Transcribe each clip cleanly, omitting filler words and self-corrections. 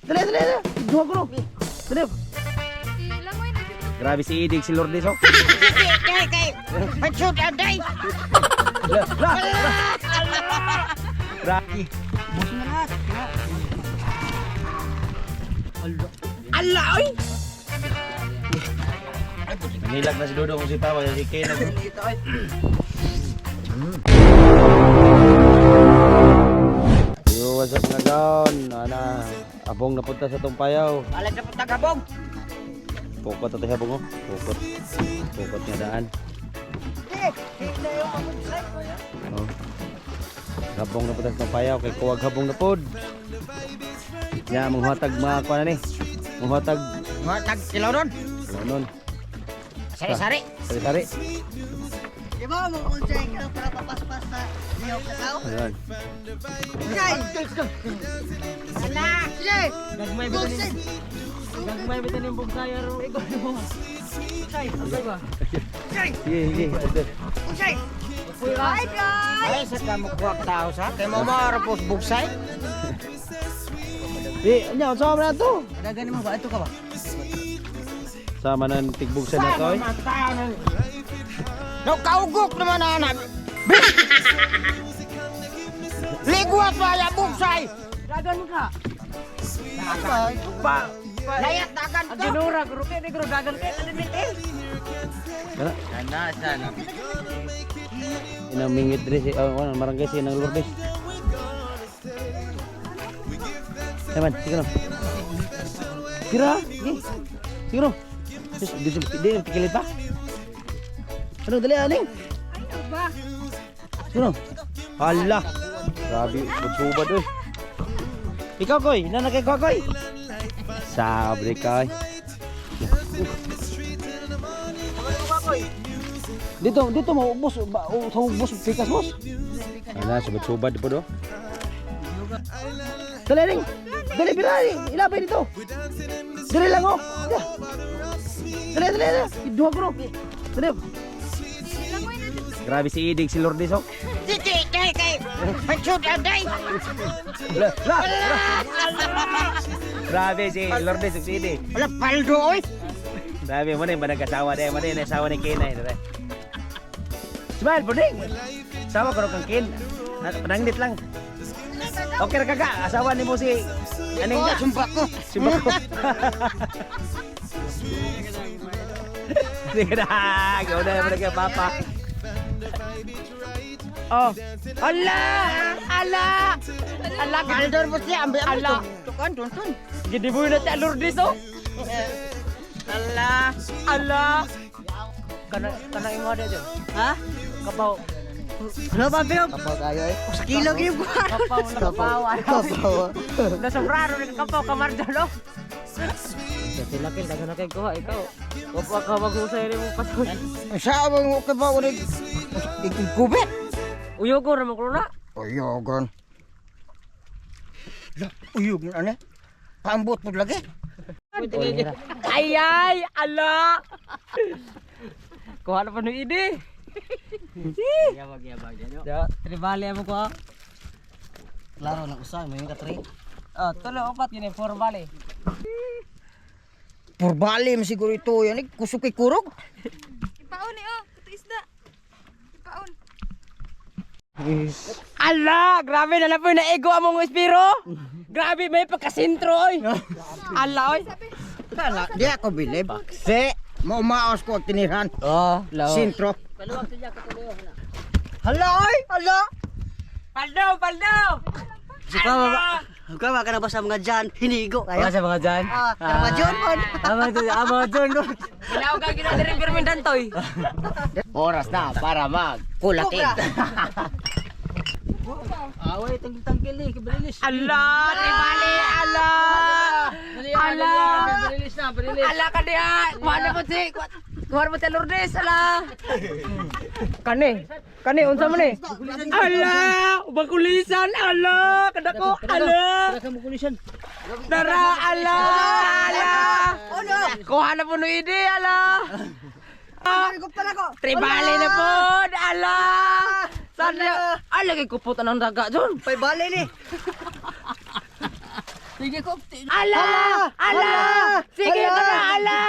Dali, dali, dali. Duha ko no. Dali. Langoy na siguro. Grabe si Idig, si Lourdes oh. Kay kay. Pansud aday. La, la, la. Grabe. Ala oy. Nanilag na si Dodong si Papa, si Ken. Yo, what's up mga gaon? Ana, abong napunta sa Tumpayaw. Alag na punta gabong. Pukot ato siya bungo. Pukot. Pukot nga daan. Oh. Habong na punta sa Tumpayaw kay kuwag habong na pod. Ya, manghatag mga kuan ni. Manghatag Mga tag kilaw ron. ano nun. Sari-sari. Sari-sari. Di ba mo kung siya ikaw para papaspas sa lihok na tao? Ayan. Sige! Ala. Sige! Gagmay Go, ba sige! Gagmay ba tanim bugsay aro ikaw mo. Say, asay ba? Sige, sige. Usay! Bye guys! Ay sa ka mo kuha tao sa. Kay mo maarapos bugsay. Eh, anya, unsa man na to? Dagan mo ba? Ito ka ba? Sama na tigbugsan na to eh. No kaugok naman ana. Ligwat ba ya bugsay? Dagan ka. Pa. Layat dagan Ang ka. ginura guro kay ni guro dagan kay kalimit eh. Kana. Ana sana. Inamingit diri si oh, ano, marangay si nang Lourdes. Naman, sige no. Tira, sige. Sige no. Diyos, di, di, di, pikilit pa. Ano, dali, aning. Ayaw ba? Sige no. Hala. Grabe, magsubad oy. Ikaw, Koy. Nanakay ko, Koy. Sabre ka, oy. Dito, dito mo, boss, ba, oh, sa boss, pikas, boss. Ala, subad-subad po do. Dali, ring. Dali, bilali. Ilabay dito. Dali lang, oh. Dali, dali, dali. Duha ko, no. Dali. Langoy na dito. Grabe si Idig, si Lourdes, oh. Titi kay kay. Pansud aday. La, la, la. Grabe si Lourdes, si Idig. Wala paldo oy. Grabe mo na yung nag-asawa dahil mo na yung asawa ni Ken ay. Dere. Smile, puding! Asawa ko kang Ken. Panangnit lang. Okay ra kaka, asawa ni mo si aning Oh, ka. sumpa ko. Simba ko. Sige na, gawin na naman kay Papa. Oh. Ala! Ala! Ala Paldo mo siya ambi Ala. Tukan tuntun. Gidiboy na si Lourdes oh. Ala. Ala! Kana kana imo ada dyan. Ha? Kapaw. Ano ba, Biyog? Kapaw tayo eh. Kilo gini ko. Kapaw na kapaw. Kapaw. Nasobraro ni kapaw kamar dyan oh. Sila kin dagan na kay kuha ikaw. Wa ka maghusay nimo pasod. Sa mo ka ba ulit? Ikubit. Uyog ra man kuno na. Uyugon. La, uyog na ano? Paambot po lagi. Ay ay, ala. Kuha na pa ng ide. Yabag yabag yan. Tribale mo ko. Klaro na usay, may ka tre. Oh, tulo upat gini four bale. Purbali man siguro ito yan. Eh, kusog kay kurog. Ipaon eh oh. Ito isda. Ipaon. Ala, grabe na na po na ego among espiro. Grabe may pagkasentro oy. Ala oy. Kala, di ako bilib. Se, maumaos ko ang tinirhan. Oh, lao. Sintro. Hala oy, hala. Paldo, paldo. Suka ba? Suka ba ka na ba sa mga dyan? Hinigo kayo. sa mga dyan. Ah, kana ba dyan pod? Ama to, ama dyan. Ilaw ka ginadiri pirmindantoy. Oras na para mag kulatin. Away tangkil-tangkil eh, kibalilis. Ala, tribale, ala. Ala. Balilis na, balilis. Ala ka diha. Kuha na po si kuha na po si Lourdes, ala. Kani, kani unsa man eh? Ala, ubang kulisan, ala, kadako, ala. Tara ka mo kulisan. Tara, ala, ala. Kuha na po no ide, ala. Tribale na po, ala. Sana, ala kay kuputan ang daga dyan. Pay bale ni. Sige ko. Ala! Ala! Sige ka na, ala!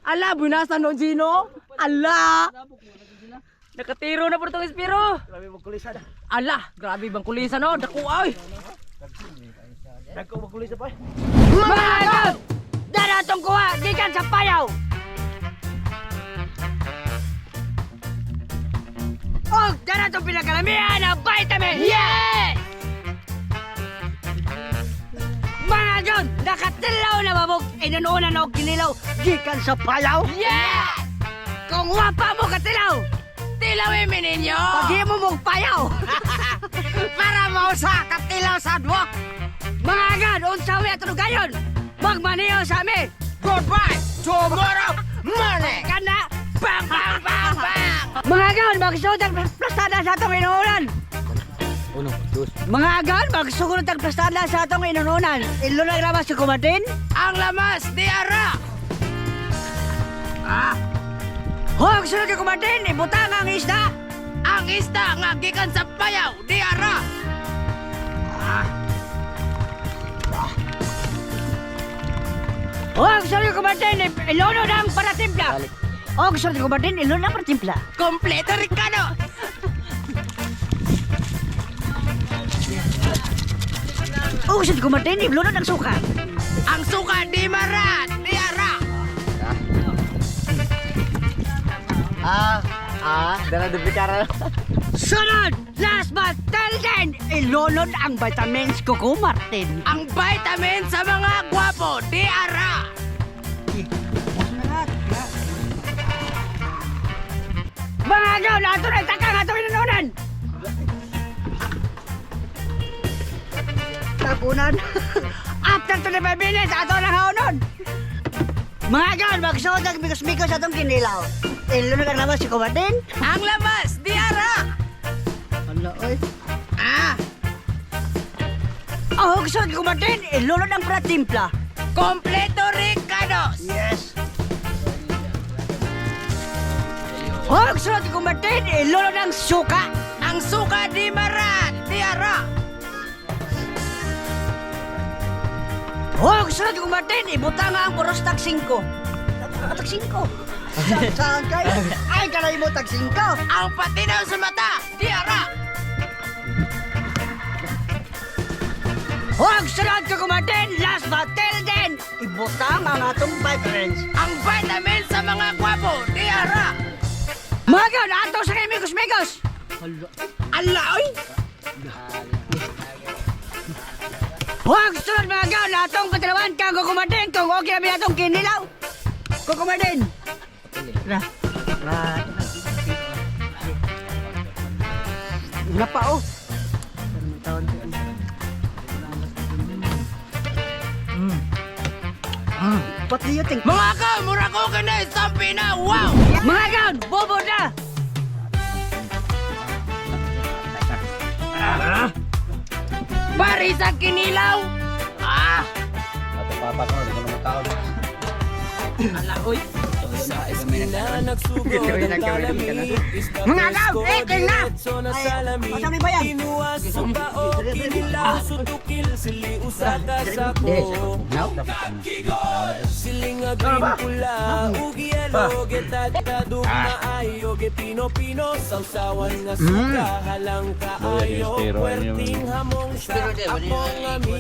Ala, bunasan no, Gino? Ala! Nakatiro na po itong espiro. Grabe mo kulisan. Ala, grabe bang kulisan no? Dako ay. Dagko mo kulisan pa. Mga agad! Dara atong kuha, gikan sa payaw! Og dara atong pinakalamihan ang vitamin! Yes! Mga agad! Nakatilaw na babog, inununan og kinilaw, gikan sa payaw! Yes! Kung wapa mo katilaw, Tilawin mi ninyo! paghimo mong payaw! Para mausa katilaw sa adwa. Mga agad, unsa mi ato gayon? Magmaniyo sa ami! Goodbye tomorrow morning. Kana! Bang, bang, bang, bang! Mga agan, magsuot ang plastada sa atong inuunan! Uno, dos. Mga agan, magsugot ang plastada sa atong inuunan! Ilunag naman si Kumatin! Ang lamas di ara! Huwag sunod kay Kumatin! Ibutang ang isda! Ang isda nga gikan sa payaw di ara! Huwag sunod kay Kumatin! Ilunod ang paratimpla! Huwag sunod kay Kumatin! Ilunod ang paratimpla! Kompleto Ricardo! Huwag sunod kay Kumatin! Ilunod ang suka! Ang suka di mara di ara! Ah, dala duplikara. Sunod! Last but tell then! Ilunod ang vitamins Coco Martin! Ang vitamin sa mga gwapo di ara! Mga agaw, ato na itakang atong inununan! Tapunan. After 25 minutes, ato na haunon! Mga agaw, magsuot ang bigos-bigos atong kinilaw. Ilunod ang lamas si Kumatin. Ang lamas di ara! Ala, oy. Ah! Oh, gusto ko Kumatin, ilunod ang pratimpla. Kompleto Ricardo! Yes. Oh, gusto ko Kumatin, ilunod ang suka. Ang suka di mara di ara! Oh, gusto ko Kumatin, ibutang ang puros tag 5. Tag 5. Saan kayo? Ay, kanay mo tag 5. Ang patinaw sa mata di ara! Huwag sunod ko kumatin! Last but tell then! Ibutang ang atong vitamins. Ang vitamin sa mga gwapo di ara! Mga gaw, ato sa kay Migos Migos! Ala oy! Huwag sunod mga gaw, atong katalawan kang kukumatin kung okay na atong kinilaw! Kukumatin! Na. Na. Na pa oh. What do you think? Mga ka, mura ko kini sa pina! Wow! Mga gaw, bobo na! Pari sa kinilaw! Ah! Ato papa ko, di ko na mataon. Ala oy! Mga agaw, eating na. Ay, ni bayan?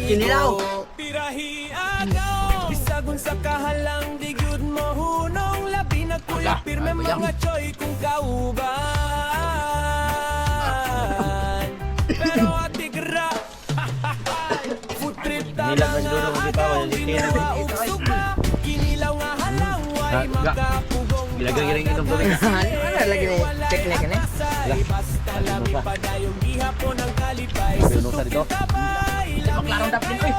Kinilaw. Bisagon sa kahalang di gyud mo hunong labi na kuya pirme mga choy kung kauban. Pero atigra food trip ta Nilag na siguro kung kita, wala si Ken. ginawa og suka kinilaw nga halang way Ha, ga. makapugong Gilagay-gilay inom tubig. Ano lagi ni check na Pasay, basta lami padayong gihapon ang kalipay. Pinuno sa dito. Tabay, lami kayo.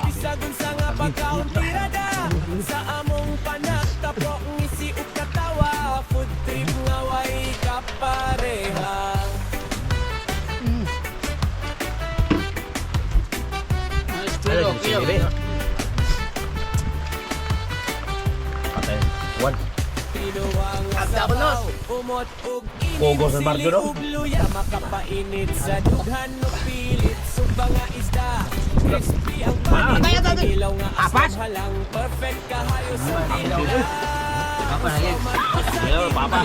Bisagon sa nga pagkaon tirada. Sa among panaktapok ngisi ug katawa. Food trip nga way kapareha. Ano, sige, Patay. One. Pinuwang sabaw, umot ug init, Pogo sa baryo, no? sili ug luya. Makapainit sa dughan no pilit, sumba nga isda. Crispy ang panin, Kaya dati. kinilaw nga Apas. asam halang. Perfect kahayo sa tinola. Papa.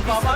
Papa.